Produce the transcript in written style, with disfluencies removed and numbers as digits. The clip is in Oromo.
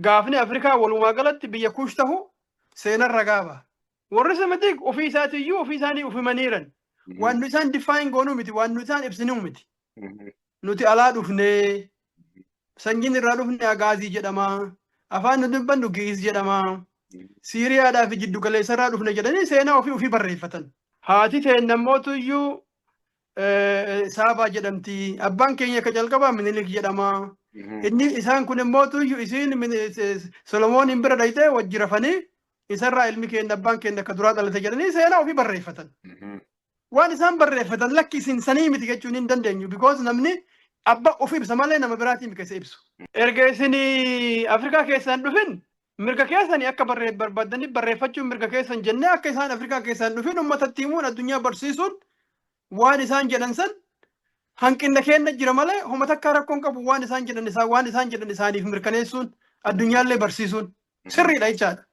Gaafni Afrikaa walumaa galatti biyya Kuush tahu seenan ragaa baha. Warri Semitic ofii isaatiiyyuu ofii isaanii of himaniiran. Waan nu isaan define goonuu miti, waan nu isaan ibsinuu miti. Nuti alaa dhufnee, sanyiin irraa dhufne Agaazii jedhama. Afaan nu dubbannu Gi'iz jedhama. Siiriyaadhaa fi jiddu galeessarraa dhufne jedhanii seenaa ofii ofii barreeffatan. Haati teenna immootuyyuu Saabaa jedhamti. Abbaan keenya ka jalqabaa Minilik jedhama. Inni isaan kun immootuyyuu isiin Solomooniin bira dhayxee wajji rafanii isarraa ilmi keenya abbaan keenya akka duraa dhalate jedhanii seenaa ofii barreeffatan. Waan isaan barreeffatan lakki isin sanii miti jechuun hin dandeenyu. Because namni abbaa of ibsa malee nama biraatiin keessa ibsu. Erga isin Afrikaa keessaan dhufin mirga keessanii akka barbaaddanii barreeffachuun mirga keessan jennee, akka isaan Afrikaa keessaan dhufin uummatatti himuun, addunyaa barsiisuun, waan isaan jedhan san hanqinna keenya jira malee homa takkaa rakkoon qabu. Waan isaan jedhan isaa waan isaan jedhan isaaniif mirkaneessuun, addunyaallee barsiisuun sirriidha jechaadha.